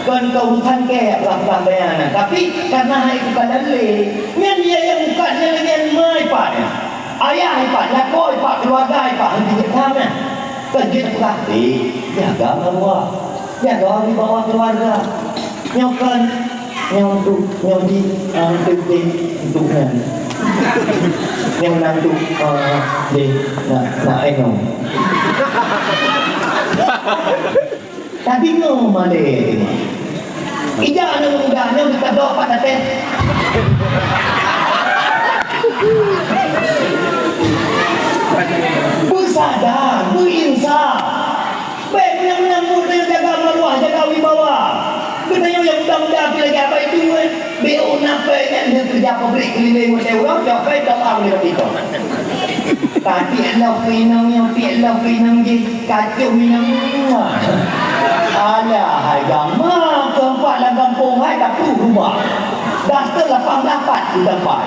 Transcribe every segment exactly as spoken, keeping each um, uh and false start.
Kon keu urusan kèe peugah-peugah bayan nyan. Tapi, karena hai bukan dalil, nyan dia nyang bukan, nyan lagèe ma ipat nyan. Ayah ipat, lakoe ipat, keuluwarga ipat, hana jeuet tham nyan. Kon jeuet peugah, "Eh, jaga maruah, jaga wibawa keuluwarga." Nyoe kon, nyoe tu, nyoe di, ah, tu, tu, tu nyan. Nyoe nan tu, ah, di, na, na, eh, nyoe. Tapi nyoe malèe teuma. Ija aneuk muda nyoe geutadok pat até. Beusada, beuinsaf. Bèk meunang-meunang buet tanyoe jaga maruah, jaga wibawa. Geutanyoe nyang muda-muda pih lagèe Abah Idung, eh. Bèk na pèng nyan lheueh keureuja pabrik keulileng watèe uroe, cok pèng top up lé Pak Tito. Ka tiek lom keu inong nyoe, tiek lom keu inong jih, ka com inong nyoe. Alah, hai gama keumpat lam gampông hai ka ploh rubah. Dah teu lapan blah pat keu sampai.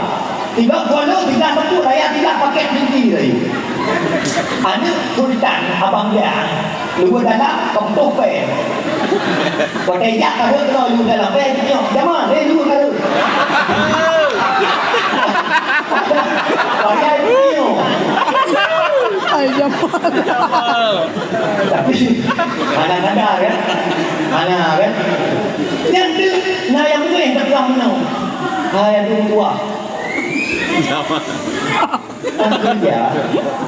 Tiga puluh, tiga puluh raya, tiga paket cuti rayu. Aneuk sultan abang dia. Luwa dalam, keumpung pèng. Watèe jak ka rhot droe luwa dalam pèng, nyoe, jamal, eh, luwa ka rhot. Pakai video. Hai, jamal. Tapi, hana sadar, kan? Hana, kan? Nyan tu, na nyang meu'ah tak pernah menang. Hai, aduh, tuah. Akhirnya,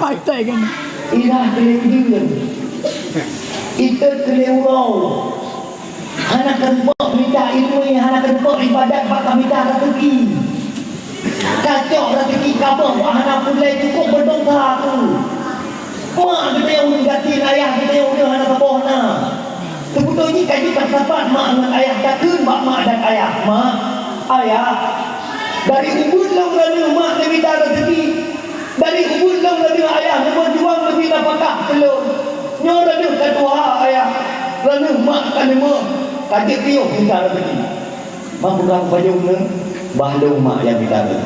Pai tai kan? Irah keu lhèe buleuen. Iteuk keu lhèe uroe. Hana keuneuk mita ileumèe, hana keuneuk ibadat bak ka mita raseuki. Ka cok raseuki kamoe bak hana peureulèe cukôp meudosa tu. Mak geutanyoe ureueng gasien, ayah geutanyoe ureueng hana saboh na. Teupeue jih ka jeuet tasapat mak ngon ayah, takheun bak mak dan ayah, "Mak, ayah, dari ubeut lôn droeneuh mak neumita raseuki, dari ubeut lôn droeneuh ayah neumeujuang neubri nafakah keu lôn. Nyoe droeneuh ka tuha ayah, droeneuh mak ka leumoh, ka jeuet piôh mita raseuki." Mak peugah bak lôn nyoe, bah lôn mak nyang mita lôn.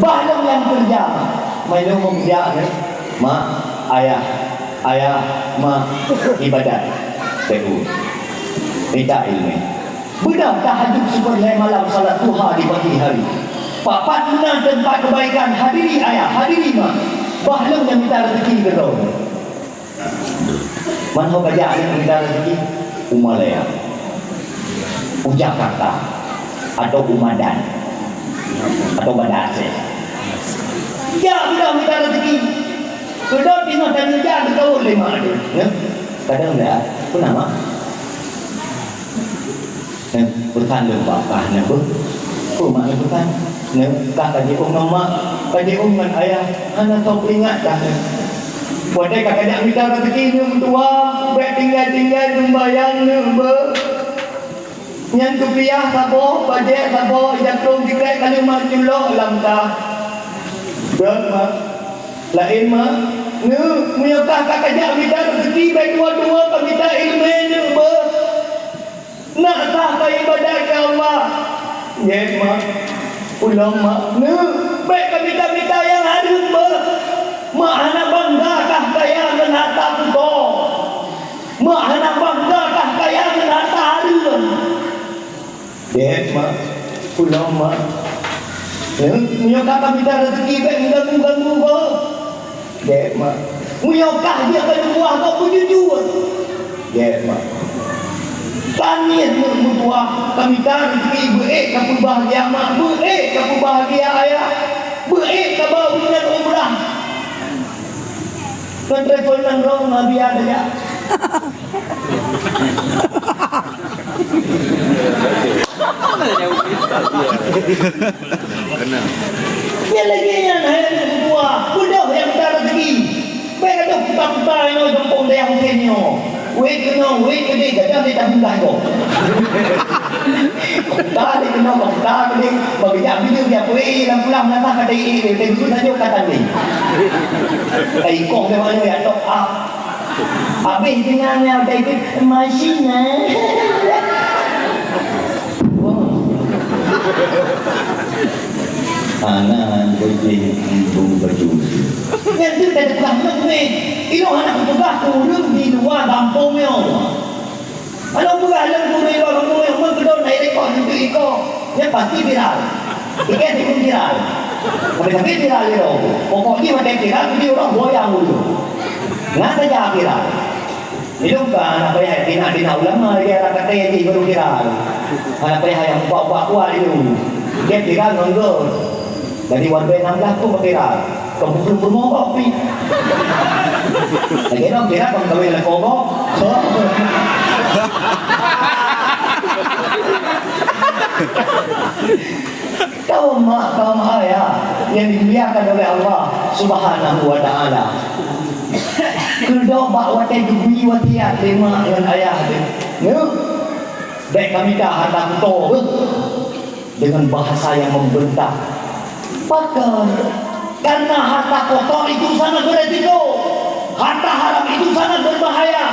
Bah lôn nyang keureuja, mak. Mai lôn meungeujak nyoe, mak, ayah, ayah, mak, ibadat. Teungku. Mita ileumèe. Beudôh tahajud siperlèe malam, salat duha di pagi hari. Pat-pat meunan teumpat keubaikan, hadiri ayah, hadiri mak. Bah lôn nyang mita raseuki keu droe. Man ho kajak aneuk mita raseuki? U Malaya, u Jakarta, atau u Madan, atau Banda Aceh. Jak beudôh mita raseuki. Keudok tinoh tanyoe jak teukawen lé mak teuh, ya. Kadang dak, peue nama? Nyan peusan lôn bak kah nyan beuh. Peue mak nyan peusan? Nyan kah ka jiôh ngon mak, ka jiôh ngon ayah, hana soe peuingat kah nyan. Watèe ka kajak mita raseuki nyoe meutuwah, bèk tinggai-tinggai sumbayang nyoe beuh. Nyan kupiah saboh, bajèe saboh, jakong sikrek ka lheueh mak culok lam kah. Beuh mak, laén mak, nyoe meunyoe kah ka kajak mita raseuki bèk tuwo-tuwo ka mita ileumèe nyoe beuh. Nak sah ka ibadat keu Allah. Gèt mak, ulôn mak, nyoe bèk ka mita-mita nyang hareuem beuh. Mak hana bangga kah kaya ngon hareuta kuto. Mak hana bangga kah kaya ngon hareuta hareuem. Gèt mak, ulôn mak, nyoe, nyoe ka ka mita raseuki bèk meuganggu-ganggu gob. Gèt mak. Meunyoe kah jeuet keu tuha gob beujujur. Gèt mak. Tangieng nyoe meutuwah, ka mita raseuki beuék ka peubahgia mak, beuék ka peubahgia ayah, beuék ka ba uneuen umrah. Ngon telepon nanggroe Nabi ada ya. Nyan lagèe nyan hai aneuk meutuwah, beudôh nyang mita raseuki. Bèk gadôh kuta-kuta inoe gampông dayah Husén nyoe. Wét keunoe, wét keudéh, gadôh lé tabung gas gob. Kuta lé keunoe, kuta keudéh, bak geujak bineuk jak peuék lam pulang meunasah ka teuék lé, teubiet sajoe ka tandéng. Ka ikoh lé manoe jak top up. Habéh deungon nyan, udah itu, "Masih, Mak?" Hana, beuji, bung baju. Nyan tu dah peugah nyoe, inoe hana kupeugah keu ureueng di luwa gampông nyoe. Tapi viral. Tiket itu viral. Tapi, tapi viral itu. Pokok jih watèe viral, jadi ureueng goyang dulu. Nyan saja viral. Ilôn ka hana payah tina-tina ulama, dia orang kata yang baru viral. Hana payah yang ubah-ubah kuat itu. Dia viral ngon gol. Jadi, warga enam belas pun viral. Kau butuh promo kau pi. Lagi dong viral kau kawin lagi kau. Kaum mak, kaum ayah yang dimuliakan oleh Allah Subhanahu wa Taala. Keudok bak watèe geubri wasiat lé mak ngon ayah teuh. Nyoe, bèk kamita hareuta kuto beuh, dengan bahasa yang membentak. Pakon? Karena harta kotor itu sangat beresiko. Harta haram itu sangat berbahaya.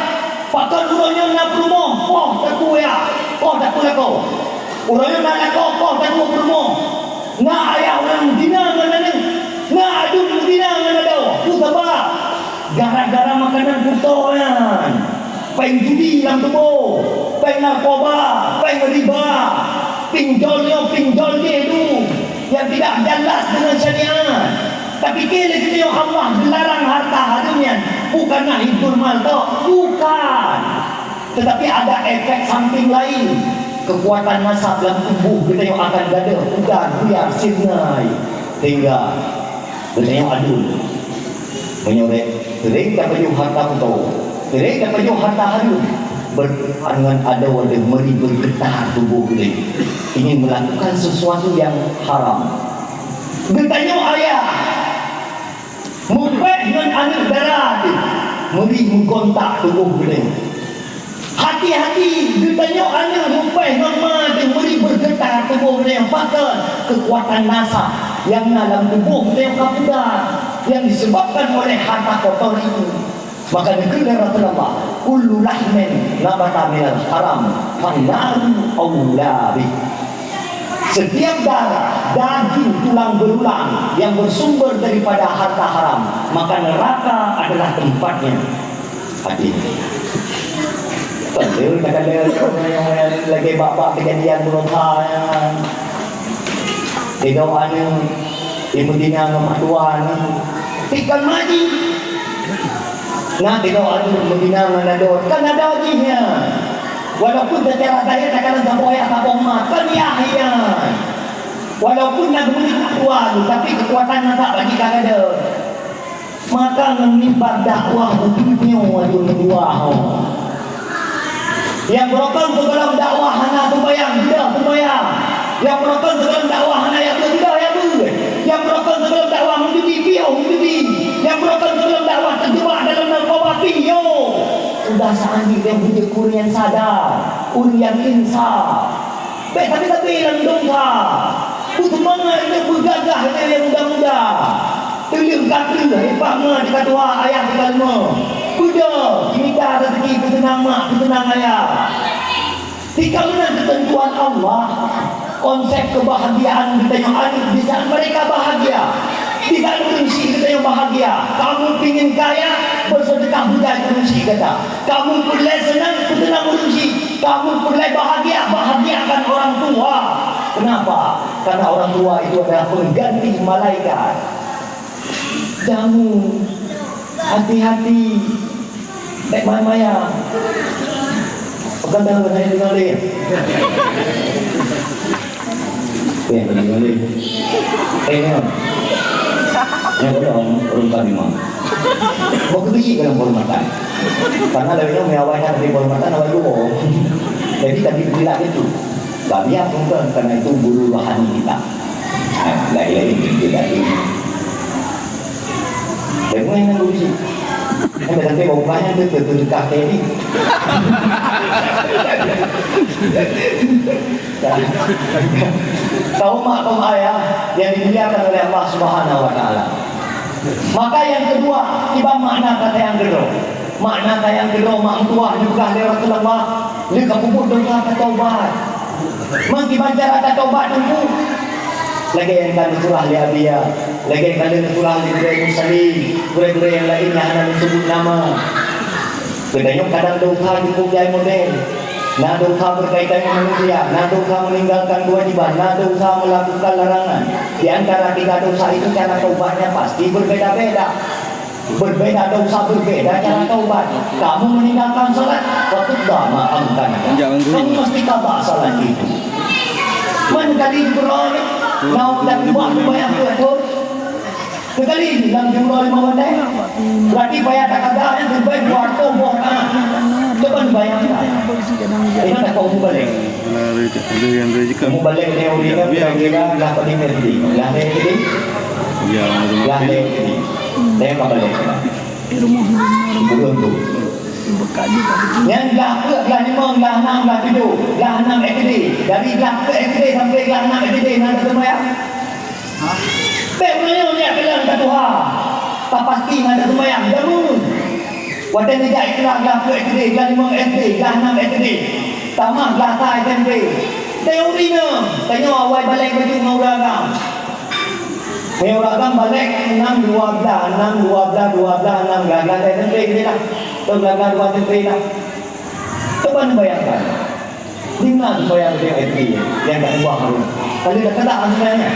Pakon uroe nyoe na peurumoh, poh takue, poh takue lakoe. Uroe nyoe na lakoe, poh takue peurumoh. Na ayah ureueng zina ngon aneuk, na aduen zina ngon adoe. Peue sabab? Gara-gara makanan kuto nyan. Péng judi lam tuboh, péng narkoba, péng riba, pinjol nyoe, pinjol jih tu, yang tidak jelas dengan syariat. Tapi keu lagèe nyoe Allah geularang harta haram nyan, bukan na hibur mal tok, bukan. Tetapi ada efek samping lain. Kekuatan nasab lam tuboh geutanyoe akan gadôh, udan, buyar, sirnai. Sehingga geutanyoe aduen. Meunyoe bèk sering tapajoh harta kuto, sering tapajoh harta haram, berhubungan ngon adoe deuh meuri bergetar tuboh geutanyoe. Ini melakukan sesuatu yang haram. Geutanyoe ayah mupéh ngon aneuk dara teuh, meuri meugontak tuboh geutanyoe. Hati-hati, geutanyoe aneuk mupéh ngon ma teuh meuri bergetar tuboh geutanyoe, pakon? Kekuatan nasab nyang na lam tuboh geutanyoe ka pudar, yang disebabkan oleh harta kotor itu. Maka neukheun lé Rasulullah, "Kullu lahmin nabata minal haram, fannaru aula bih." Setiap darah, daging, tulang belulang yang bersumber daripada harta haram, maka neraka adalah tempatnya. Hati. Betul, kadang-kadang lagi bak-bak kejadian bunoe nyan. Di doa ni, di Medina ngon mak tuan ni. Tikon maji. Nah, di doa ni, Medina ngon adoe. Kan adoe jih nyan. Walaupun secara zahir takana saboh ayah, saboh ma, kan yah nyan. Walaupun na geumeunang mak tuan, tapi kekuatan nasab bagi kan adoe. Maka ngon mimbar dakwah beutôi nyoe aju meutuah ho. Nyang beurokon sigohlom dakwah hana sumbayang, beudoh sumbayang. Nyang beurokon sigohlom dakwah hana jak beuet, beudoh jak beuet. Nyang beurokon sigohlom dakwah meujudi, piôh meujudi. Nyang beurokon sigohlom dakwah teujeubak dalam narkoba, piôh. Udah saat nyoe dia bujuk ureueng nyang sadar, ureueng nyang insaf. Bèk sabe-sabe lam dong that. Beuseumangat lé, beugagah lé nyang muda-muda. Teuleueng ka kreueh, ipah ma teuka tuha, ayah teuka leumah. Beudoh, mita raseuki peuseunang mak, peuseunang ayah. Tika meunan keuteuntuan Allah, konsep kebahagiaan geutanyoe aneuk di saat mereka bahagia. Di saat ureueng syik geutanyoe bahagia. Kamu pingin kaya, beuseudeukah bujai keu ureueng syik gata. Kamu peureulèe seunang, peuseunang ureueng syik. Kamu peureulèe bahagia, bahagiakan orang tua. Kenapa? Karena orang tua itu adalah pengganti malaikat. Jamu, hati-hati. Bèk maya-maya. Bukan dah saya dengar dia. Oke, bagi balik. Eh, nyoe. Nyoe, ureueng, ureueng ka lima. Mau keubiet dalam kehormatan. Karena dari nyoe, meuawai hati kehormatan, awai dulu. Jadi, tadi bilang itu. Tapi ya, bukan, karena itu guru rohani kita. Nah, lain-lain itu tadi. Dia mulai nang guru sih. Kan dah sampai bawah banyak tu, tu, tu, dekat tadi. Kaum mak, kaum ayah yang dimuliakan oleh Allah Subhanahu wa Taala. Maka yang kedua, tiba makna kata yang kedua. Makna kata yang kedua, mak meutuah dipeugah lé Rasulullah, lé ka peubuet dosa, ka taubat. Meukiban cara ka taubat teungku. Lagèe nyang ka neusurah lé Abi, ya. Lagèe nyang ka neusurah lé Ibrahim Salim, gurèe-gurèe nyang laén nyang hana neusebut nama. Geutanyoe kadang dosa cukup jai model. Na dosa berkaitan dengan manusia, na dosa meninggalkan kewajiban, na dosa melakukan larangan. Di antara tiga dosa itu cara taubatnya pasti berbeda-beda. Berbeda dosa, berbeda cara taubat. Kamu meninggalkan salat, fakudda ma amkan. Jangan dulu. Kamu mesti qada salat itu. Man kali Ibrahim, nak dan buat bayang tu, tu. Sekali lam jumlah lima belas, berarti payah tak ada yang terbaik dua ratus boh tanah. Coba bayangkan. Ini tak kau balik. Ada yang rezeki. Kamu balik teori kan, kira-kira lah paling penting. Lah penting. Ya, ada yang Lah penting. Penting. Saya akan balik. Belum tu. Nyan glah peuet, glah limong, glah nam, glah tujoh, glah nam S D. Dari glah peuet S D sampai glah nam S D na teuseumayang. Bék meunyoe nyak keulang ka tuha, tapasti na teuseumayang. Jamu. Watée neujak ikra glah peuet S D, glah limong S D, glah nam S D. Tamah glah sa S M P. Teori nyoe, tanyoe awai balek baju ngon ureuëng agam. Meunyoe ureuëng agam balek nam dua blah, nam dua blah, dua blah, nam glah-glah S M P geude lah. Atau glah-glah dua S M P lah. Coba neubayangkan. Di na seumayang S M P nyang ka ubah tu. Kalau dah keudak seumayang nyan.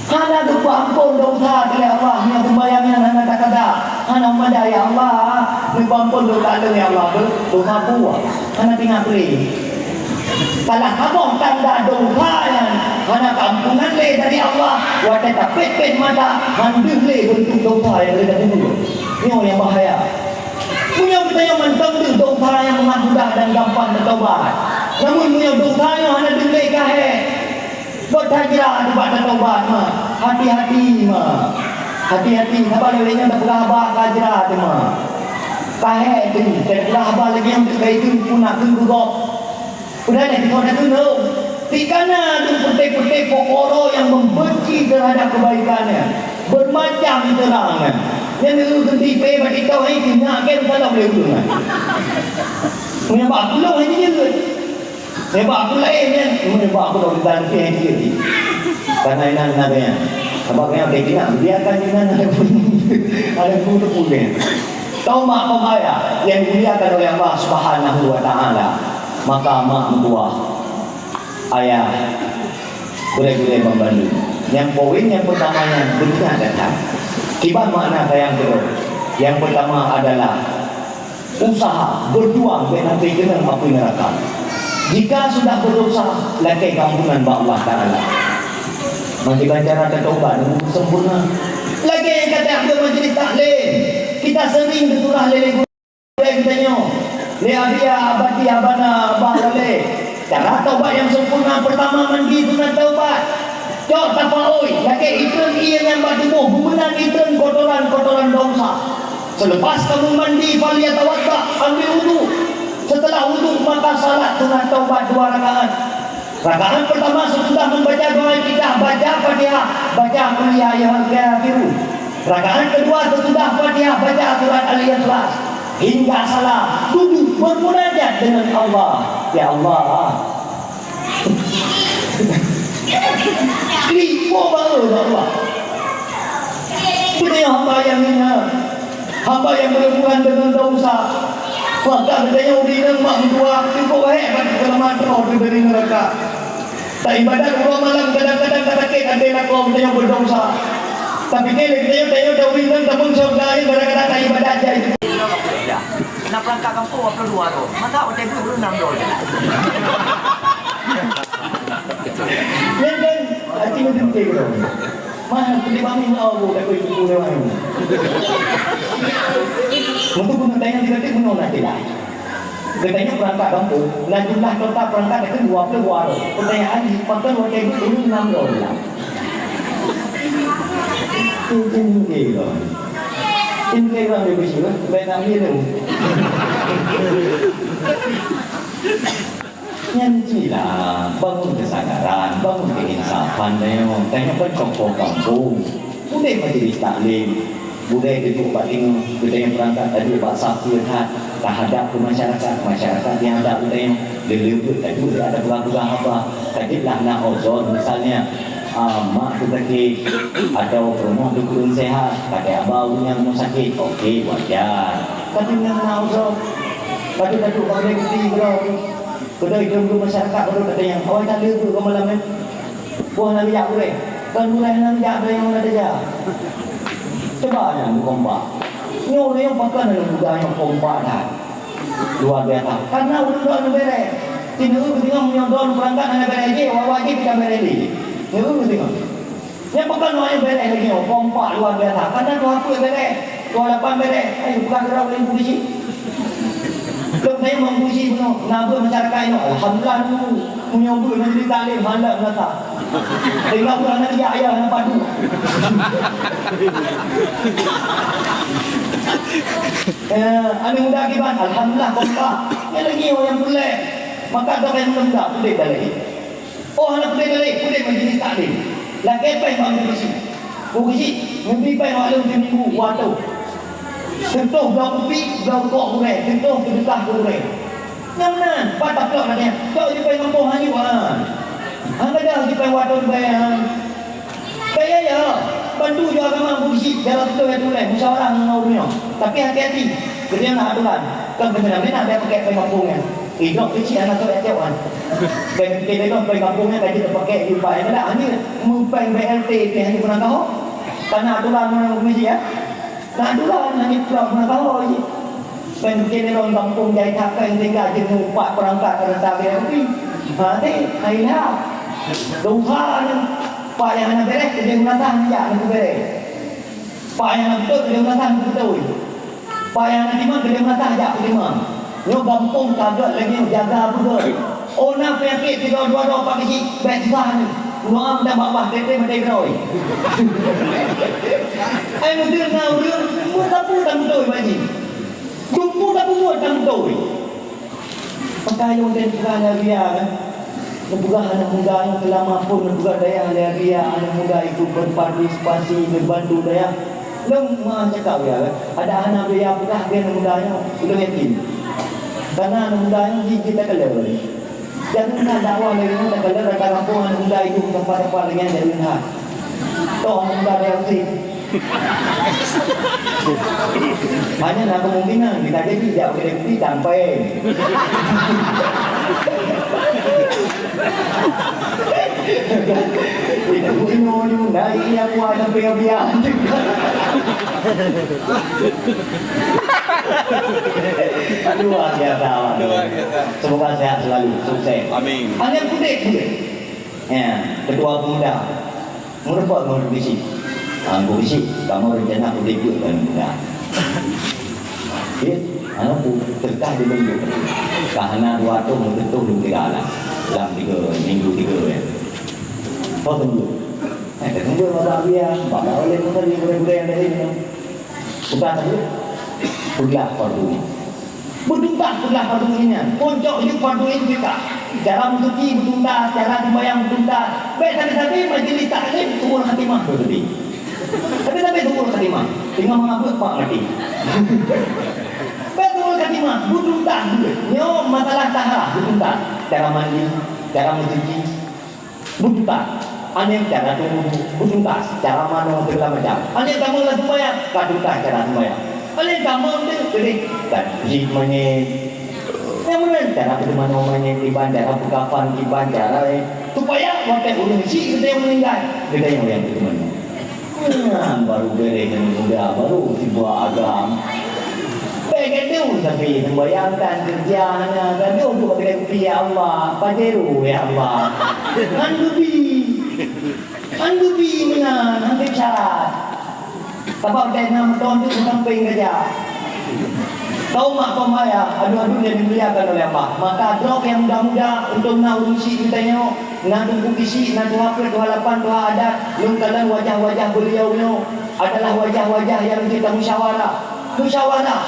Hana geupeuampôn dosa lé Allah nyang seumayang nyan hana takada. Hana mada, "Ya Allah, neupeuampôn dosa lôn, ya Allah, dosa buah." Hana tinggai peue. Salah saboh tanda dosa nyan hana keampunan lé dari Allah, watée tapét-pét mata, han deuh lé beuntuk dosa nyang lé teupeue. Nyoe nyang bahaya. Meunyoe geutanyoe mantong deuh dosa nyang mat mudah dan gampang teutobat. Namun meunyoe dosa nyoe hana deuh lé, ka hék. Bot hajra teubat teutobat ma. Hati-hati ma. Hati-hati, sabab lé nyan tapeugah haba ka hajra teuma. Ka hék teuh, tapeugah haba lagée nyan teuh ka itu pun nak keu gob. Peue na jih keunoe? Dikana dum putéh-putéh pokoro nyang membenci terhadap kebaikan nyan, bermacam terang nyan. Nyan ureuëng geuti pé bak TikTok hai keu nyak keu salah lé ureuëng nyan. Meunyoe bak aku lôn hai jeuet. Meunyoe bak aku laén nyan, meunyoe bak aku lôn dan pih hai jeuet. Karena inan na nyan. Sabab nyan bèk keunak biarkan inan ada pun ada pun teupeue. Taubat pemaya yang dimuliakan oleh Allah Subhanahu wa taala. Maka mak meutuah, ayah, gurée-gurée banmandum. Nyang poin nyang peutama nyan beuna gata. Kiban makna sayang keudroe? Nyang peutama adalah usaha, berjuang bèk sampai keunong apui neuraka. Jika sudah berdosa, lakée keampunan bak Allah Taala. Maka cara tatobat nunggu sempurna. Lagée nyang ka teuka majlis taklim, kita sering teuturah lé Gurée geutanyoe, lé Abia, Abati, Abana, Abah, Walé. Cara taubat nyang sempurna, peurtama mandi sunat taubat. Cok tapaôi, lakée itreun ié nyan bak tuboh, beumeunan itreun kotoran-kotoran desya. Seulepas kamoe mandi, falyatawadda, ambil wudu. Seuteulah wudu, maka salat sunat taubat dua rakaat. Rakaat peurtama seusudah membaca doa iftitah, baca Fatihah, baca Qul ya ayyuhal kafirun. Rakaat keudua seusudah Fatihah, baca surat Al-Ikhlas. Hingga salam, dudoe bermunajat dengan Allah. Ya Allah. Klik po baru Allah. Beudôh hamba nyang hina. Hamba nyang meuleumbuhan deungon desya. Maka geutanyoe ureueng mak meutuah, cukup hék bak keuleumahan droe geubri neuraka. Taibadat uroe malam kadang-kadang ka sakét até lakoe geutanyoe beudesya. Tapi keu geutanyoe, tanyoe ureueng nyang tabeueng syeuruga nyan gara-gara taibadat jai. Na peurangkat gampông dua ploh dua droe. Masa watèe beuet ureueng nam droe je. Nyan kan hati meudeunté droe. Mah, teulibat meu'ah bu, takoi kupu lewat. Untuk guna tanya tiga tik menolak tidak. Geutanyoe peurangkat gampông, na jumlah total peurangkat itu dua puluh dua droe. Pertanyaan, pakon watèe beuet ureueng nam droe lah. Tinggi-tinggi droe. Tinggi droe di besi, baik nak minum. Nyan cit lah, bangun kesadaran, bangun keinsafan tanyoe. Tanyoe kan tokoh gampông. Udép majlis taklim, udép duek bak teungoh, geutanyoe peurangkat taduek bak sapeue that, tahadap keu masyarakat, masyarakat nyang hadap geutanyoe. Lé-lé peuet taduek ada peugah-peugah haba, ka jeuet lah na uzur, misalnya, ah, mak teu sakét, atau peurumoh teu kureueng sehat, ka teuhaba ureueng nyang rumoh sakét, oke, wajar. Tapi nyang na uzur, ka jeuet taduek bak geutanyoe. Keudroe-droe masyarakat baru teukeuyang, awai that lé keu malam nyoe. Boh na geujak gurée. Kon gurée na geujak, gurée nyang na teuja. Cuba nyan beukompak. Nyoe ureueng pakon aneuk muda nyoe kompak that. Luar biasa. Karena ureueng droe nyoe béré. Sineuk singoh meunyoe droe peurangkat hana béré jih, awai-awai jih kita béré lé. Nyoe singoh. Nyang pakon awak nyoe béré lagèe nyoe, kompak luar biasa. Kadang tuha peuet béré, tuha lapan béré, ayo peugah keudroe lé polisi. Lôn tanyong bak polisi bunoe, na beuet masyarakat inoe, alhamdulillah dulu. Meunyoe beuet majelis taklim, hana meunasah. Sehingga ureueng hana geujak, ya, hana padu. Eh, aneuk muda kiban, alhamdulillah, kompak. Nyan lagèe nyoe nyang peureulèe. Maka toh nyang muda-muda, udép dalé. Oh, hana peudeh-peudeh, peudeh majelis taklim. Lakèe péng bak guru geuchik. Guru geuchik, neubri péng bak lôn simeunggu dua reutôh. Teuntôh bloe kupi, bloe rukok gurèe, teuntôh seudeukah keu gurèe. Nyang meunan, pat taplok lagèe nyan. Cok jipéng gampông hana jua. Hana gadoh jipéng dua reutôh ribèe, ha. Kaya ya, bantu ju agama guru geuchik, jalan teuntèe tuléh, musyawarah ngon ureueng nyoe. Tapi hati-hati, keu nyan na aturan. Kon keumeunang-meunang bèk pakèk péng gampông nyan. Eh, droe keuchik hana trok jak cok nyan. Péng keu lôn péng gampông nyan ka jeuet tapakèk jumpa nyan. Nyan hana meupéng B L T pih hana peureulèe kahô. Ka na aturan ngon guru geuchik ya. Na aturan hana peureulèe kahô jih. Péng keu lôn gampông jai that péng tinggai jeuet meupat peurangkat ka rasa B L T. Berarti hai lah. Dosa nyan. Pak nyang hana bèrèh, keu jeuet meunasah jak keu bèrèh. Pak nyang hana beutôi, keu jeuet meunasah keu beutôi. Pak nyang hana timang, keu jeuet meunasah jak keu timang. Nyoe gampông ka gèt lagèe nyoe, jaga beugèt. Oh, na peunyakét sidroe dua droe Pak Geuchik, bèk susah nyoe. Uroe nyoe meudan bak bah, teuntèe meunan keudroe. Ai meuteun na ureueng, meusapeue tan beutôi bak jih. Dumpeue tapeubeuet tan beutôi. Pakon lôn tem peugah lé Abiya kan? Neupeugah aneuk muda nyoe seulama phon neupeugah dayah lé Abiya, aneuk muda ikut berpartisipasi, neubantu dayah. Lôn meu'ah cakap Abiya kan? Ada hana Abiya peugah lé aneuk muda nyoe, ulôn yakin. Karena aneuk muda nyoe jih, jih takalon. Jangan na dakwah lagèe nyoe takalon, rata gampông aneuk muda ikut tempat-tempat lagèe nyan, jangan na. Toh aneuk muda dayah usie. Hanya na kemungkinan kita jadi jak bukit bukti sampai. Kita bunuh dari yang kuat sampai biar. Luar biasa. Luar biasa. Semoga sehat selalu, sukses. Amin. Hanya kudik, kudik. Ya, ketua pemuda. Meureumpok ngon polisi. Ah, polisi, kamoe rencana udép jeuet ngon muda. Okey, anu pu-, teuka di minggu. Ka hana dua thôn, meuteutôh lôn tinggai lah. Lam tiga minggu tiga ya. Kau tunggu. Eh, tunggu bak dia, bak dia oleh muda ni, muda-muda yang dari ni. Bukan tu, peugah fardu ain. Beutuntas peugah fardu ain nyan. Puncok jeuet fardu ain fiqah. Cara meusuci beutuntas, cara seumayang beutuntas. Bèk sabe-sabe majlis taklim su'ul khatimah tu tadi. Sabe-sabe su'ul khatimah. Teungoh meungabeuet pak maté. Bèk su'ul khatimah, beutuntas jeuet. Nyoe masalah taharah beutuntas. Cara mandi, cara meusuci, beutuntas. Aneuk cara tumu, beutuntas. Cara manoe segala macam. Aneuk kamoe lam sumbayang, ka tuntas cara sumbayang. Aneuk kamoe tu, jadi, dan jih manyét. Nyang meunan cara peuteumanoe manyét, kiban cara peukafan, kiban cara, eh, supaya watèe ureueng chik geutanyoe meuninggai, geutanyoe nyang peuteumanoe. Nyan baru beureh aneuk muda, baru tiba agam. Bèk geutanyoe tapi sembahyang kan, kerja hana, gadoh duek kedai kupi, ya Allah, Pajero, ya Allah. Ngan geubi. Ngan geubi meunan, ngan geucat. Sabab dai na meuton tu sampéng raja. Kaum mak kaum ayah, aduh-aduh yang dimuliakan oleh Allah. Maka droe nyang muda-muda, untuk na ureueng chik geutanyoe, na teungku geuchik, na tuha peuet, tuha lapan, tuha adat, lôn kalon wajah-wajah beliau nyoe adalah wajah-wajah yang kita musyawarah. Musyawarah.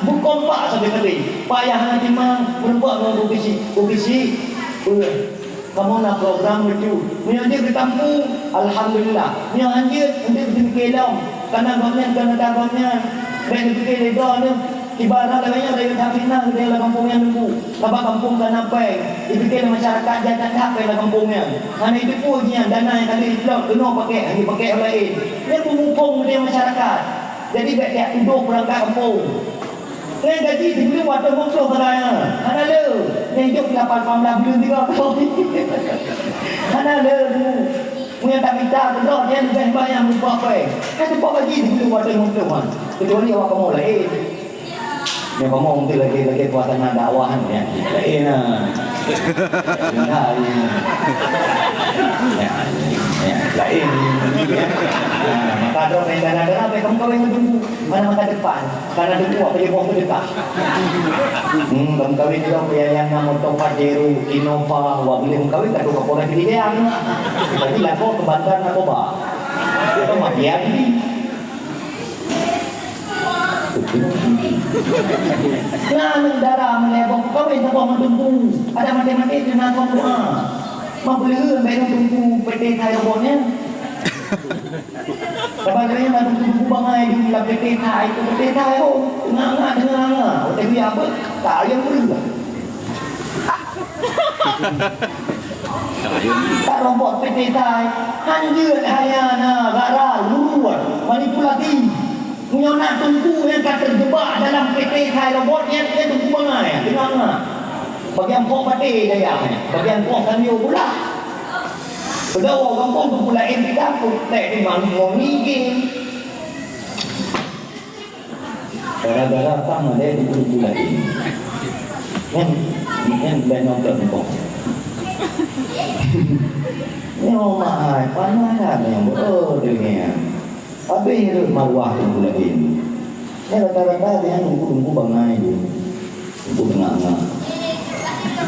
Beukompak sabe-sabe. Payah na timang, meureumpok ngon ureueng geuchik. Ureueng geuchik, eh, kamoe na program lucu. Meunyoe jeuet keu kampung, alhamdulillah. Meunyoe han jeuet, eunteuk teupike lom. Kana gobnyan, kana ta gobnyan. Bèk neupike lé droeneuh. Ibarat lagèe nyan, rayeuk that fitnah geutanyoe lam gampông nyan teungku. Sabab gampông kana péng. Jipike lé masyarakat, jai that péng lam gampông nyan. Hana jiteupeue jih nyan, dana nyang ka lheueh jiplot, keunoe pakèk, han jipakèk nyang laén. Nyan peumukong geutanyoe masyarakat. Jadi bèk tajak tudoh peurangkat gampông. Nyan gaji sibuleuen dua ratus lima puluh sagai nyan. Hana le. Nyan jok lapan belas buleuen tiga tahun. Hana le. Meunyo tamita keudroe nyan leubeh banyak meubah pai. Kan teupok gaji sibuleuen dua ratus lima puluh kan. Kecuali awak kamoe laén. Nyoe kamoe mungkin lagi, lagi suasana dakwah nyan. Laén nah. Laén. Ya, ya, laén. Ya. Nah, maka droe main dana-dana, kamoe kawin ngon teungku. Mana masa depan? Karena teungku apa je boh sedekah. Hmm, kamoe kawin juga yang, yang nama motor Pajero, Innova, wah boleh kamoe kawin, tak tahu apa lagi dia. Tapi lakoe ke Banjar Narkoba. Itu mafia jadi. Nah, aneuk dara meunyoe boh kawin saboh meuteumpu, ada maté-maté teungoh kong doa. Mah peuleuheuen bak teumpu P T Thai robot nyan. Saban nyan na teumpu bangai di lam P T Thai, itu P T Thai, oh, nganga-nganga, nganga-nganga. Oh, tapi apa? Tak ada yang peureuloh. Tarobot P T Thai, hanjeuet hanya na gara luruan manipulasi. Meunyoe na teungku nyang ka teujeubak dalam P T Thai robot nyan, nyan teungku bangai, teungoh na. Bagian pok paté dayah nyan, bagian pok samyo pula. Peugawa gampông teungku laén di gampông, tek di manggong nigeng. Gara-gara ka meulai di bulu-bulu lagi. Nyan, nyan bulan nyoe bulan nyoe. Nyoe mak ai, panas lah nyoe, oh, deuh nyan. Habéh rhot maruah teungku laén. Nyan rata-rata nyan teungku-teungku bangai tu. Teungku teungoh-teungoh.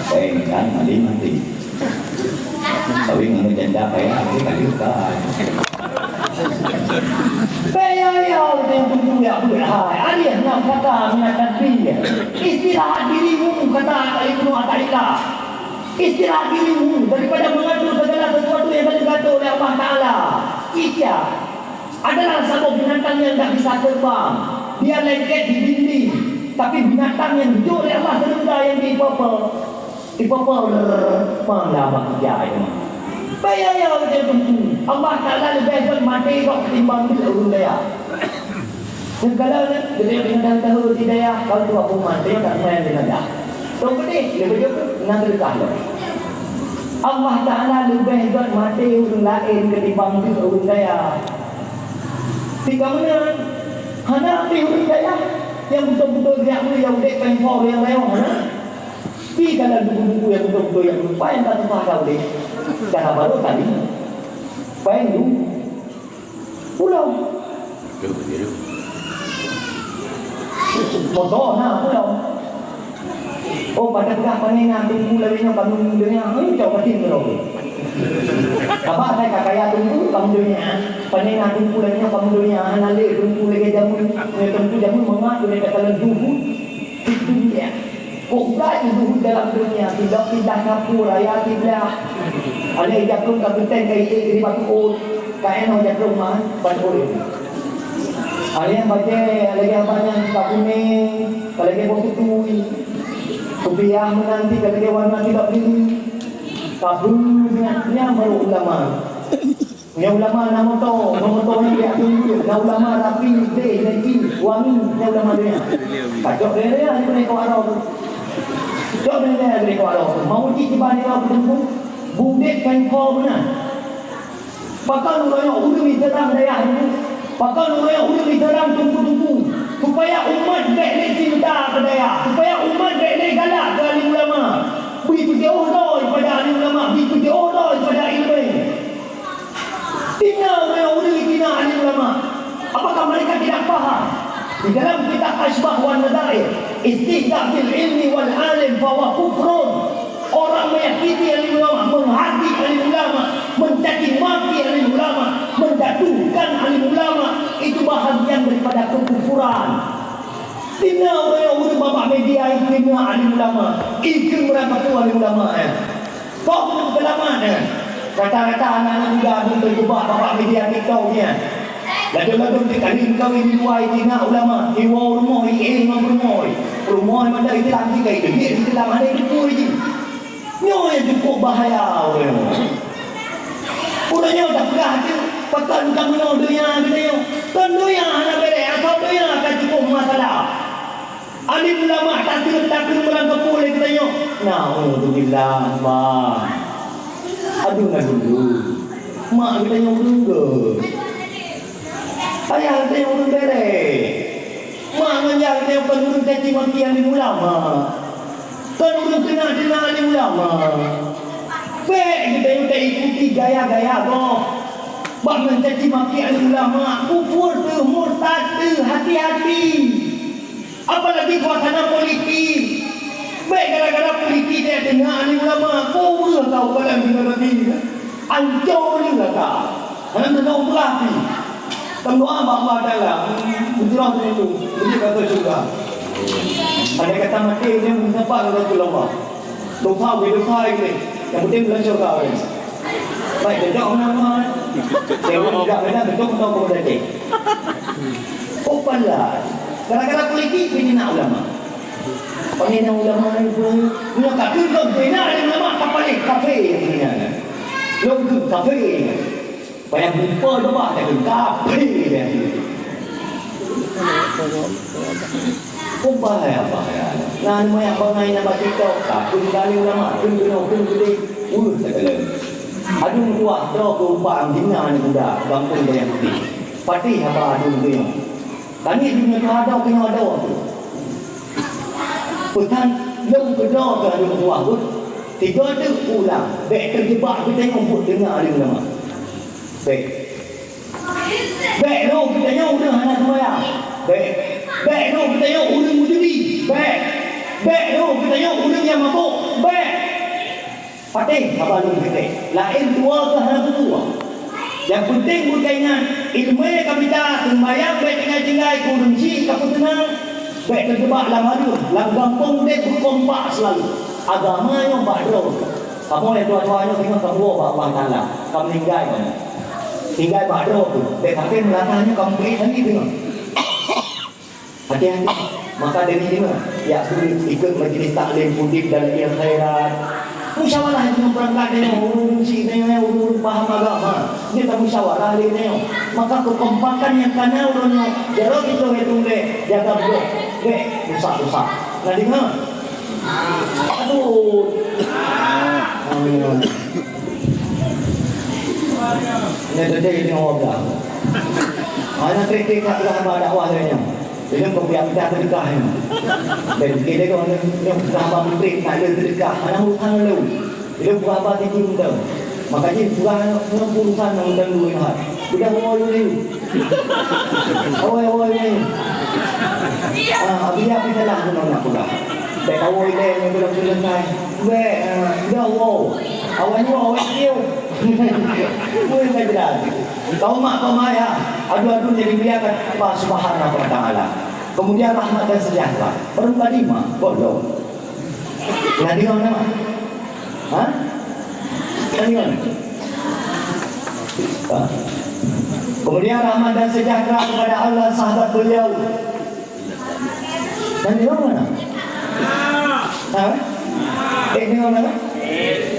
Eh, kan, maling mati. Tapi ngon janda payah, tapi tak juga. Payah ya, udah yang tunggu ya, buat hai. Ada yang nak kata, nak tadbir. Istirahat dirimu, kata Ibnu Athaillah. Istirahat dirimu daripada mengatur segala sesuatu yang diatur oleh Allah Taala. Iya. Adalah saboh binatang nyang tak bisa terbang. Dia lengket di dinding. Tapi binatang nyang jijok lé Allah seureuta nyang dipeupeu. Dipeupeu, rrrr, mang lam bak ija nyoe. Baya ya ujoe teungku. Allah Taala leubeh gét maté gob ketimbang deuek ureueng kaya. Nyang kala nyan, geutanyoe binatang tahu di dayah, kalau tu aku mati, tak main dengan dah. Tong pedih, leubeh jeuet na seudeukah lom. Allah Taala leubeh gét maté ureueng laén ketimbang deuek ureueng kaya. Tika meunan, hana pih ureueng kaya nyang beutôi-beutôi geujak meuli nyang udép péng po nyang rayeuk hana. Pi ka na duku-duku nyang beutôi-beutôi nyang lupa nyang ka tuha ka udép. Cara baru tadi. Péng du. Pulang. Moto na pulang. Oh, pada peugah pane na teungku lagèe nyoe kamoe donya, hei, cok batin keudroe. Haba asai ka kaya teungku kamoe donya, pane na teungku lagèe nyoe kamoe donya, hana lé teungku lagèe jameun, nyoe teungku jameun mangat keuneuk takalon duhut di dunya. Kok brat duhut dalam donya, sidok lidah kapur, raya siblah. Alèh jakrong ka geutem ka ié di batu ôt, ka inoe jakrong mah batu ôt. Alèh bajèe, alèh abang nyan ka kuning, ka lagèe boh kutui. Kupiah meunan cit ka lagèe warna sidok biru. Ka beuh nyan, nyan baru ulama. Nyan ulama na moto, ngon moto nyan geujak tunjuk. Na ulama rapi, bersih, wangi, nyan ulama donya. Ka cok lé-lé di keuneuk kawak droe. Cok lé-lé di keuneuk kawak droe. Mau cit kiban nyoe kuteupeue. Budek kan kho meunan. Pakon uroe nyoe ulôn diserang dayah nyoe? Pakon uroe nyoe ulôn diserang teungku-teungku? Supaya umat bèk lé cinta keu dayah, supaya umat bèk lé galak keu alim ulama. Bri peujiôh droe pada alim ulama, bri peujiôh droe pada ileumèe. Tina uroe nyoe ulôn tina alim ulama. Apakah mereka tidak paham? Di dalam kitab Asybah wan Nadhair, istihza bil ilmi wal alim fahuwa kufrun. Orang menyakiti alim ulama, menghardik alim ulama, mencaci maki alim ulama, menjatuhkan alim ulama, itu bahagian daripada kekufuran. Tina ureueng-ureueng babah media ikheun alim ulama, ikheun meurangkapeue alim ulama, eh. Kok belum selamat, eh? Rata-rata anak-anak muda dum teujeubak babah media TikTok nyan. Ladôm-ladôm teukalon kawin di luwa, itina ulama, iwoe rumoh, ié ngon rumoh. Rumoh mantong Islam jih, kai teubiet Islam hana jipui jih. Nyoe nyang cukup bahaya ureueng. Ureueng nyoe tapeugah jih, pakon ka meunoe donya geutanyoe. Kon donya hana bèrèh, asoe donya ka cukup masalah. Alim ulama takheun-takheun meulang keupeue lé geutanyoe. Naudzubillah, bah. Aduh, na dulu. Mak geutanyoe ureueng geuh. Ayah geutanyoe ureueng bèrèh. Mak ngon yah geutanyoe kon ureueng caci maki alim ulama. Kon ureueng teuna-teuna alim ulama. Bèk geutanyoe taikuti gaya-gaya gob. Bak meucaci maki alim ulama, kufur teuh, murtad teuh, hati-hati. Apalagi suasana politik. Bèk gara-gara politik teuh teungoh alim ulama, peue ka ukalan deungon Nabi. Ancô lé gata. Hana teuntông beurati. Teudoa bak Allah Taala, beujroh teuh, beujeuet keu syeuruga. Andai kata maté nyan meusapat keu Allah. Dosa, beu dosa lé. Nyang penting bulan syurga weh. Baik, cocok mana-mana. Saya ureueng tidak kena cocok atau apa saja. Oh, pandai. Gara-gara politik, penghinaan ulama. Penghinaan ulama ni pun, punya kaki kau penghinaan ulama, kapal ni, kafir, penghinaan. Lom tu, kafir. Payah lupa juga, tapi kafir dia. Kok bahaya, bahaya. Nah, anu yang bangai nak baca tau. Takut kali ulama, kena kena kena gede. Urus tak kena. Aduh, kuah, tau ke umpang, dina ni kuda, gampang dia yang putih. Patih apa aduh tu yang. Kami dunia tu ada, kena ada tu. Pesan, yang kedua ke aduh kuah tu. Tiga tu ulang. Bek terjebak kita yang buat dengar alim ulama. Bek. Bèk roh geutanyoe ureueng hana seumayang. Bèk. Bèk roh geutanyoe ureueng meujudi. Bèk. Bèk roh geutanyoe ureueng nyang mabök. Bèk. Patéh haba lôn keu teuh. Laén tuwoe keu hana tuwoe. Nyang peunteng beukaingat, ileumèe ka mita, seumayang bèk tinggai-tinggai, keu ureueng chik ka peuteunang. Bèk teujeubak lam hareuem, lam gampông udép beukompak seulalu. Agama nyoe bak droe. Kamoe nyang tuha-tuha nyoe singoh kamoe bak Allah Taala, ka meuninggai kamoe. Tinggai bak droe tu, bèk sabe meunatah nyoe ka meubri lagèe singoh. Hati-hati, maka dari nyoe, ya, ikut majlis taklim, udép dalam ilmu khairat. Musyawarah itu berangkat dari ureueng si, dari ureueng paham agama. Dia tak musyawarah dia tengok. Maka kekompakan yang kana ureueng nyoe, jaroe kita itu bèk jaga blok, bèk rusak-rusak. Nah, dengar. Aduh. Amin. Ini tadi ini orang. Mana kritik kat dalam dakwah lainnya. Jadi kau yang tak sedekah ini. Dan kita kau ni, ni dah menteri nak ada sedekah. Mana hutang lu? Ilôn peugah haba tieb-tieb mantong. Maka jih peugah ngon urusan nyang mantong dua nyoe hai. Udah awai ulèe. Awai, awai ulèe. Ah, abis nyan salah keunoe nak peugah. Bèk awai ulèe nyoe belum selesai. Bèk, ah, udah awai. Awai nyoe, awai tieb. Weh, ka jelas. Kaum mak, kaum ayah, adu-adu nyang dimuliakan Allah Subhanahu wa Taala. Kemudian rahmat dan sejahtera. Baru tadi mah, gohlom. Nah, dengar nama? Ha? Tanya. Ha. Kemudian rahmat dan sejahtera kepada Allah, sahabat beliau. Dan dengar mana? Ha? Eh, dengar mana?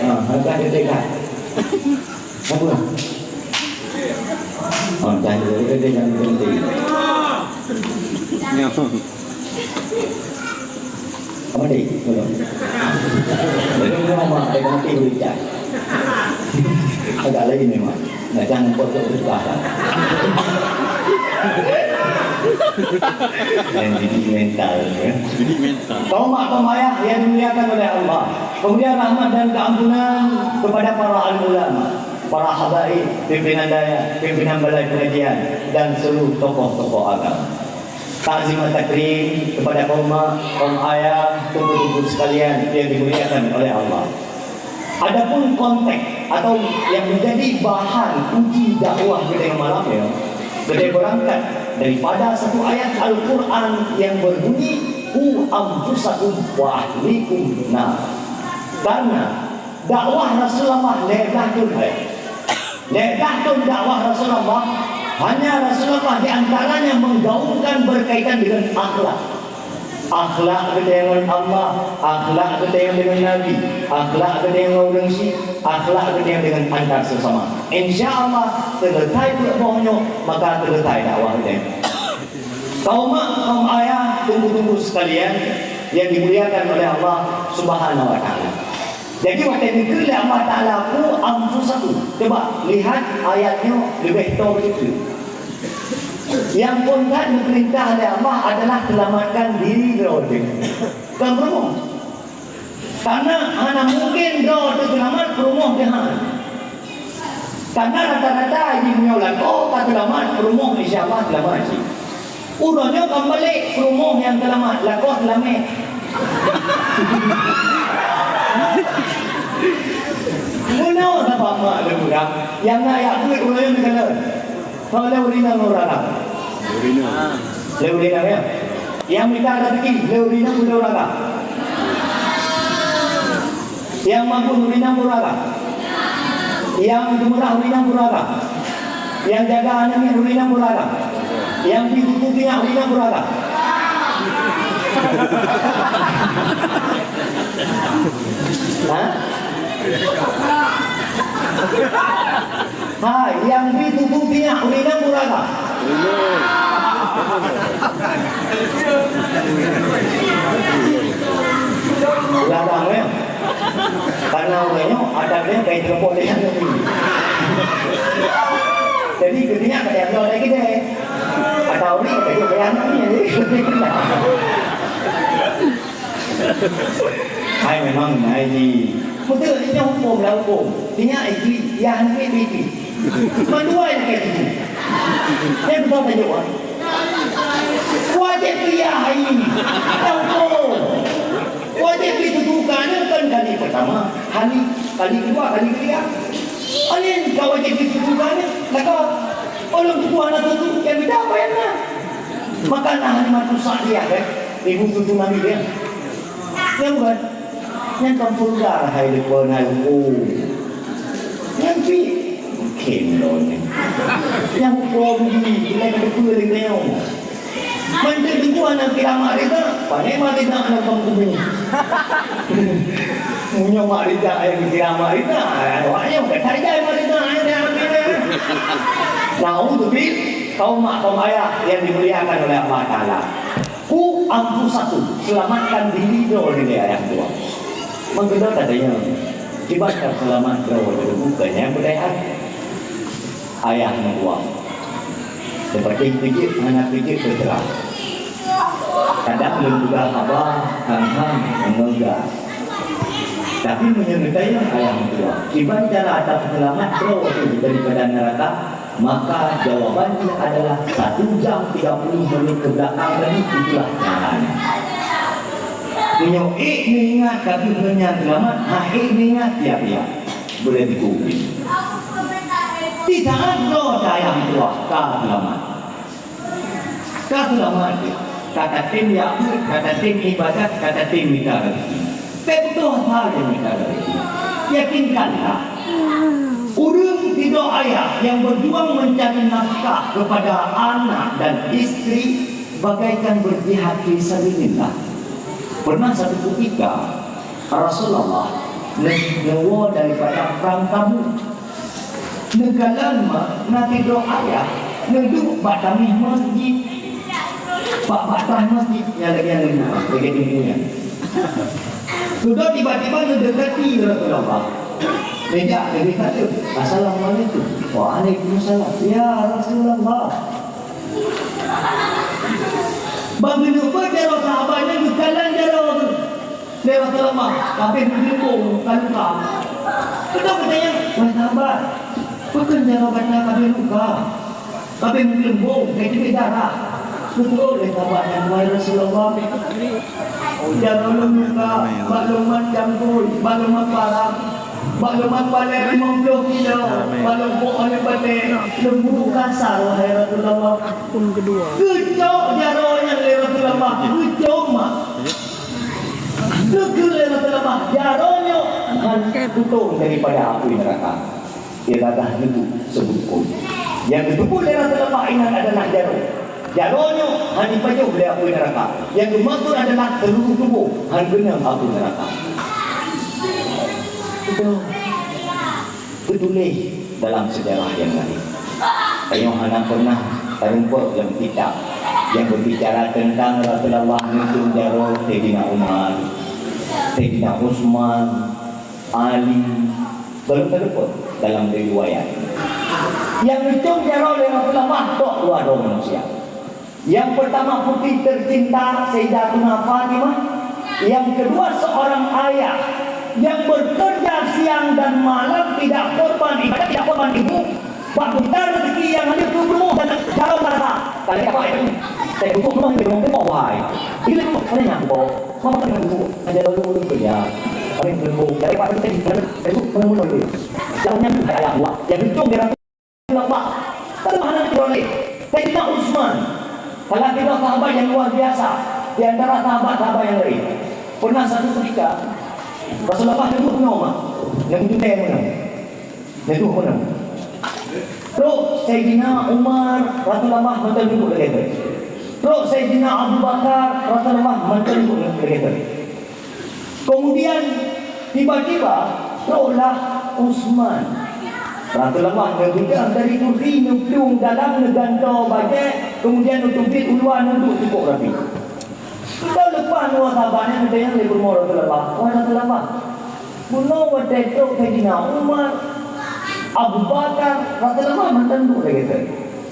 Ha, agak dekat. Apa? Oh, jangan dulu, dia jangan berhenti. Apa tadi? Belum. Belum lama, dia mati berita. Agak lain memang. Nah, jangan potong berita. Yang jadi mental, ya. Jadi mental. Kaum mak, kaum ayah yang dimuliakan oleh Allah. Kemudian rahmat dan keampunan kepada para alim ulama, para habaib, pimpinan dayah, pimpinan balai pengajian, dan seluruh tokoh-tokoh agama. Takzimat takrim kepada kaum mak, kaum ayah, teungku-teungku sekalian yang dimuliakan oleh Allah. Adapun konteks atau yang menjadi bahan uji dakwah kita yang malam ya, kita berangkat daripada satu ayat Al-Quran yang berbunyi, "Qu anfusakum wa ahlikum nar." Karena dakwah Rasulullah lhèe blaih thôn hai. Lhèe blaih thôn dakwah Rasulullah, hanya Rasulullah di antaranya menggaungkan berkaitan dengan akhlak. Akhlak geutanyoe ngon Allah, akhlak geutanyoe ngon Nabi, akhlak geutanyoe ngon ureueng chik, akhlak geutanyoe ngon antar sesama. Insya Allah, selesai peuet boh nyoe, maka selesai dakwah geutanyoe. Kaum mak, kaum ayah, Teungku-teungku sekalian yang dimuliakan oleh Allah Subhanahu wa Taala. Jadi, watèe dikheun lé Allah Taala, "Qu anfusakum." Coba lihat ayat nyoe leubeh toe beutôi. Nyang phôn that geupeurintah lé Allah adalah seulamatkan diri droe teuh. Kon peurumoh. Karena hana mungken droe teuh seulamat, peurumoh teuh han. Karena rata-rata jih meunyoe lakoe ka seulamat, peurumoh insya Allah seulamat cit. Uroe nyoe ka balek, peurumoh nyang seulamat, lakoe seulamat. Meunoe saban mak lôn peugah, nyang na jak beuet uroe nyoe teukalon. Soe lé ureueng inong lôn rara? Lé ureueng inong, ya? Nyang mita raseuki, lé ureueng inong, lé urara? Nyang magun ureueng inong, urara? Nyang geumeurah ureueng inong, urara? Nyang jaga aneuk miet ureueng inong, urara? Nyang bi tutoe tinyak ureueng inong, urara? Ha? Hai, nyang bi tutoe tinyak, ureueng inong, urara? Urara, ya. Karena ureueng nyoe, adat dia, kai telepon dia. Jadi, keutinya kada yang ada kita. Atau ni, kada yang ada ni. Hai memang hai ji. Beutôi, nyoe huköm lah huköm. Ingat ji, ya hana ji. Mandua nyang ka ji. Nyang beutôi tajak, ah. Wajéb ya hai. Tahu tu. Wajéb ditutukan kan kali pertama, kali, kali kedua, kali ketiga. Alin ka wajéb ditutukan, maka orang tua anak tutu yang beda apa yang nak. Maka nah, Halimah Sa'diyah, eh, ibu tutu Nabi dia. Nyang bukan? Nyang kan vulgar hai depan hai hukum. Nyang pi mungkin loh ni. Nyang hukum ni, bila kita pun boleh tengok. Mantap juga nak kira mak rida, pandai mak rida nak bang kubu. Punya mak rida yang kira mak rida, awaknya bukan saja mak rida yang dia ambil. Nah, untuk kaum mak kaum ayah yang dimuliakan oleh Allah Taala. Qu anfusakum, selamatkan diri droe nibak ayah tuha. Meukeudeh katanya, kiban ka seulamat droe teuh bukan nyang beudaya. Ayah meutuah. Seperti keujeuet hana keujeuet teuseurah. Kadang lôn peugah haba han-han meungeugah. Tapi meunyoe geutanyong ayah meutuah, kiban cara tapeuseulamat droe teuh daripada neuraka, maka jawaban jih adalah satu jam tiga puluh menit ke belakang tadi, itulah caranya. Meunyoe ék neuingat ka keuh ngon nyan seulamat, hana ék neuingat, tiap-tiap. Boleh dikubur. Di saat droe teuh ayah meutuah ka seulamat. Ka seulamat, ka tatem jak beuet, ka tatem ibadat, ka tatem mita raseuki. Bék putôh asa lé mita raseuki. Yakinkanlah, ureueng sidroe ayah nyang berjuang mencari nafkah kepada anak dan istri bagaikan berjihad fi sabilillah. Pernah satu ketika, Rasulullah ne-, neuwoe daripada prang Tabuk. Neukalon ma-, na sidroe ayah neuduek bak tameh masjid. Bak, bak bahtah masjid nyang lagèe nyan, lagèe nyan. Sudah tiba-tiba neudeukati Rasulullah. Neujak, neujak salam. "Assalamualaikum." "Waalaikumsalam." "Ya Rasulullah." Ban geuneupeue jaroe sahabat nyan geukalon jaroe lé Rasulullah, ka abéh meugeulumbong ka luka. Beutôi geutanyong, "Wahai sahabat, pakon jaroe gata ka abéh luka? Ka abéh meugeulumbong, ka jeuet darah." Geuteupeue lé sahabat nyan, "Wahai Rasulullah, jaroe lôn luka bak lôn mat cangkôi, bak lôn mat parang, bak lôn mat palèng limong ploh kilo, bak lôn pok aneuk batèe, lôn buruek kasar, wahai Rasulullah." Geucok jaroe nyan lé Rasulullah, geucok mak. Neukheun lé Rasulullah, jaroe nyoe han putong daripada apui neuraka. Iradah nibak seubukon. Nyang geuteupeue lé Rasulullah inan adalah jaroe. Jaroe nyoe han jipajoh lé apui neuraka. Nyang geumaksud adalah seuluruh tuboh han geunong apui neuraka. Itu geutuléh dalam seujarah nyang laén. Tanyoe hana pernah tarumpok lam kitab. Yang berbicara tentang Rasulullah ngitung jaroe Saidina Umar, Saidina Utsman, Ali, belum terdapat dalam riwayat. Yang ngitung jaroe lé Rasulullah tok dua droe manusia. Yang pertama putri tercinta Sayyidatuna Fatimah, yang kedua seorang ayah yang bekerja siang dan malam tidak korban ibadah, tidak korban ilmu, bak mita rezeki nyang hana keu peurumoh dan jaroe harta. Tadi apa itu? Saya butuh rumah ni, rumah ni, wahai. Ini rumah mana yang aku bawa? Mama kena butuh. Ada lalu ni kerja. Paling belum. Dari pada kita di mana? Itu mana-mana ni. Jangan nyampe kayak ayah buat. Yang itu dia Rasulullah. Tapi mana kita boleh? Sayyidina Utsman. Salah tiga sahabat yang luar biasa di antara sahabat-sahabat yang lain. Pernah satu ketika Rasulullah duduk nama, yang duduk nama. Neduh meunan. Trok Saidina Umar Rasulullah mantong duduek lagèe tu. Trok Saidina Abu Bakar Rasulullah mantong duduek lagèe tu. Kemudian tiba-tiba troklah Utsman. Rasulullah neubeudôh dari kursi, neuplueng dalam, neugantoe bajèe, kemudian neuteubiet u luwa, neuduek cukôp rapi. Ka leupah nyoe sahabat nyan geutanyong lé peurumoh Rasulullah, "Wahai Rasulullah, bunoe watèe trok Saidina Umar, Abu Bakar, Rasulullah mantong duek lagèe nyan.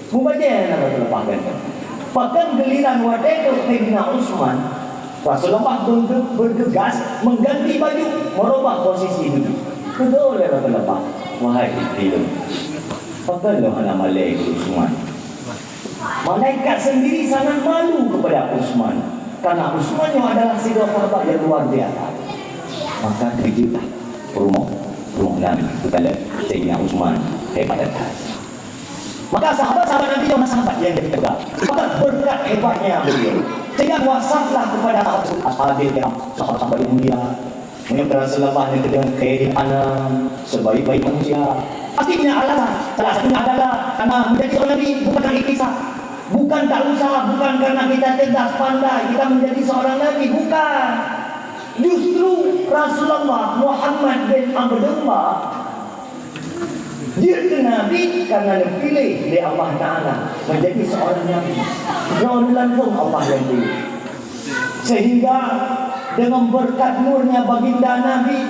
Mubajèe na Rasulullah gantong." Pakon giliran watèe trok Saidina Utsman, Rasulullah berge-, bergegas mengganti baju, merubah posisi duduk. Kheun lé Rasulullah, "Wahai istri lôn, pakon lôn hana malèe keu Utsman?" Malaikat sendiri sangat malu kepada Utsman, karena Utsman nyoe adalah sidroe sahabat yang luar biasa. Maka keujeuet lah peurumoh, peurumoh Nabi, keukalon Saidina Utsman hebat that. Maka sahabat-sahabat Nabi nyoe sahabat yang jadi pegang. Maka berkat hebatnya beliau, sehingga wasatlah kepada sahabat tersebut, ashabil kiram, sahabat-sahabat yang mulia. Meunyoe Rasulullah nyan keudeh khairil anam, sebaik-baik manusia. Pastinya alasan, salah satunya adalah karena menjadi seorang nabi bukan karena ikhtisab, bukan tak usah, bukan karena kita cerdas pandai, kita menjadi seorang nabi, bukan. Justru Rasulullah Muhammad bin Abdullah jeuet keu nabi karena neupiléh lé Allah Taala menjadi seorang nabi. Droeneuh langsung Allah nyang piléh. Sehingga dengan berkat nurnya baginda Nabi,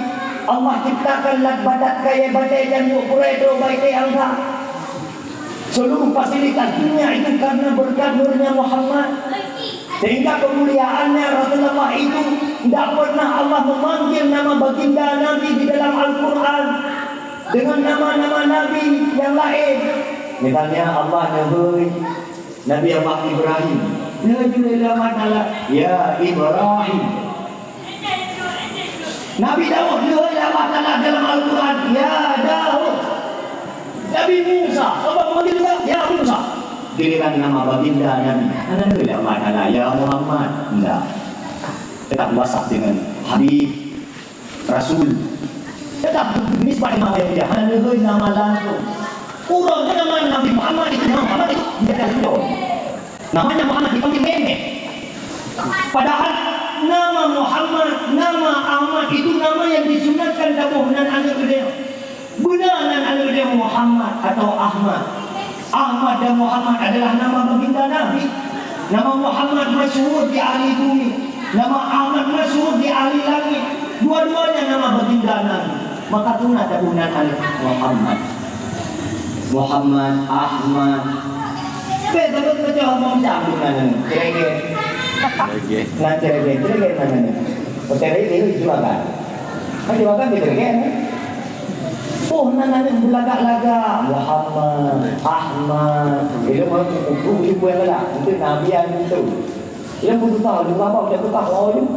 Allah ciptakan lat batat kayèe batèe nyang duek purèe trok bak iték angsa. Seluruh fasilitas dunia itu karena berkat nurnya Muhammad. Sehingga kemuliaannya Rasulullah itu tidak pernah Allah memanggil nama baginda Nabi di dalam Al-Quran dengan nama-nama Nabi yang lain. Misalnya Allah neuhôi Nabi Allah Ibrahim. Neuhôi lé Allah Taala, "Ya Ibrahim." Nabi Daud neuhôi lé Allah Taala dalam Al-Quran, "Ya Daud." Nabi Musa, Allah memanggil juga, "Ya Musa." Giliran nama baginda Nabi, hana neuhôi lé Allah Taala, "Ya Muhammad." Tidak. Tetap wasat dengan Habib, Rasul. Tetap nisbat nama yang dia, hana neuhôi nama langsung. Uroe nama Nabi Muhammad itu, nama Muhammad itu, dia dah uroe. Namanya Muhammad dipanggil nenek. Padahal nama Muhammad, nama Ahmad itu nama yang disunatkan taboh nan aneuk geude. Beuna nan aneuk geude Muhammad atau Ahmad. Ahmad dan Muhammad adalah nama baginda Nabi. Nama Muhammad masyhur di ahli bumi. Nama Ahmad masyhur di ahli langit. Dua-duanya nama baginda Nabi. Maka tuna taboh nan aneuk Muhammad. Muhammad, Ahmad. Bèk saboh macam-macam bukan nan. Ceregen. Ceregen. Nan ceregen, ceregen nan nan. Ceregen itu juga kan. Kan juga kan ceregen, kan? Oh, nan nan beulagak-lagak. Muhammad, Ahmad. Itu mah buku-buku yang galak. Itu Nabi yang itu. Ilôn peususah, ilôn babah, ilôn tukah, oh, ilôn.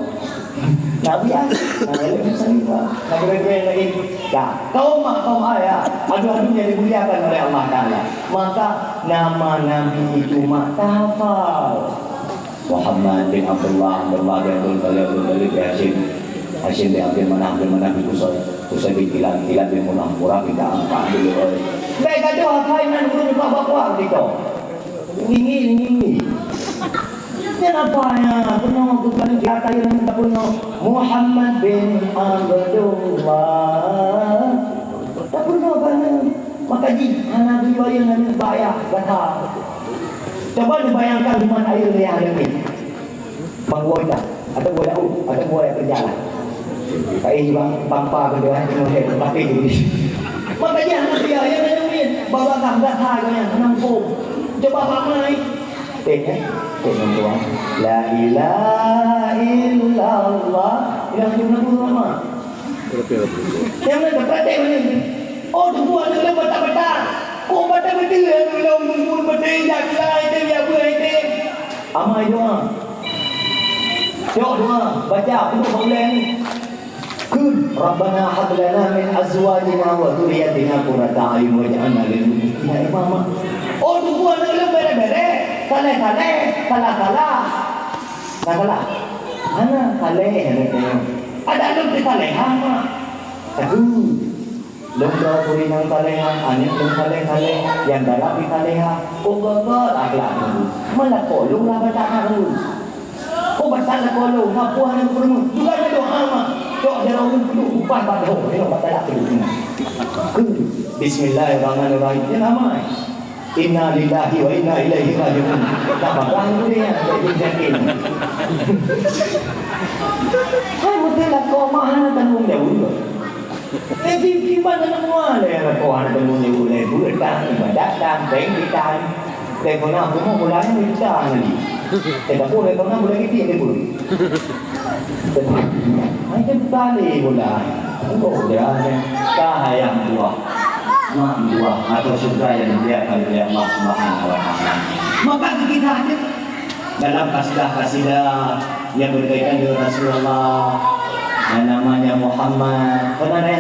Nabi, ah. Nah, ilôn peususah juga. Nah, kira-kira yang lain. Ya, kaum mak, kaum ayah. Aduh, aduh, yang dimuliakan oleh Allah Ta'ala. Maka, nama Nabi itu mak tahafal. Muhammad bin Abdullah, Abdullah bin Abdul Muttalib, Abdul Muttalib bin Hashim, Hashim bin Abdul Manaf, Abdul Manaf bin Qusay, Qusay bin Kilab, Kilab bin Murrah, Murrah bin Ka'ab, Ka'ab bin Lu'ay. Bèk gadoh hafai nan ureueng buka bakwa begitu. Ngingi, ngingi. Nyan apa nyan? Peunoh bukan kata yang tak peunoh. Muhammad bin Abdullah. Tak peunoh kan? Maka jih hana geuyue ngon baya gata. Cuba neubayangkan hubungan air lé aneuk miet. Bang gua dah, ada gua laut, ada gua yang berjalan. Kain bang, tampa ke dia, tengok dia, tapi tu. Makanya aneuk dia, yang aneuk miet, bawa gam, gata, yang nampung. Cuba bang mai. Tengok, tengok tuan. La ilaha illallah. Yang jumlah tu lama. Nyang na teupraték ureueng. Oh, tuboh aneuk lôn batat-batat. Kok batat beutôi aneuk lôn, muphom beutôi jak gulai teuh, jak beuet teuh. Amai doa. Cok doa, baca peunoh bak ulèe ni. Kheun, "Rabbana hab lana min azwajina wa dzurriyyatina qurrata a'yun waj'alna lil muttaqina imama." Oh, tuboh aneuk lôn bèrèh-bèrèh, salèh-salèh, salah-salah. Salah-salah. Hana salèh aneuk nyoe. Adak lôn teusalèh, ha, mak. Aduh. Lôn droe turi nyang salehah, aneuk lôn saleh-saleh, nyang galak pih salehah. Oh, gét-gét akhlak lôn. Meulakoe lôn lah batat na lôn. Oh, batat lakoe lôn, na puih nyang peurumoh. Juga na doa, mak. Cok jaroe lôn peuduek, upah bak doh, nyoe batat lak peuduek. Bismillahirrahmanirrahim. Nyan amai. Inna lillahi wa inna ilaihi raji'un. Dah bagah tu dia, tak yakin. Hai, mesti lakoe mah hana tanggung jawab. Eh, di, di mana semua le lakoe hana tanggung jawab le. Buet tan, ibadat tan, bank tan. Telepon aku mau mulai juta lagi. Eh, tak boleh, kau nak mulai kecil dia pun. Macam tali pula. Oh, dia ada. Ka hayam buah. Mak buah atau syurga yang dimuliakan oleh Allah Subhanahu wa Ta'ala. Maka kita hadir dalam kasidah-kasidah yang berkaitan dengan Rasulullah yang namanya Muhammad. Pernah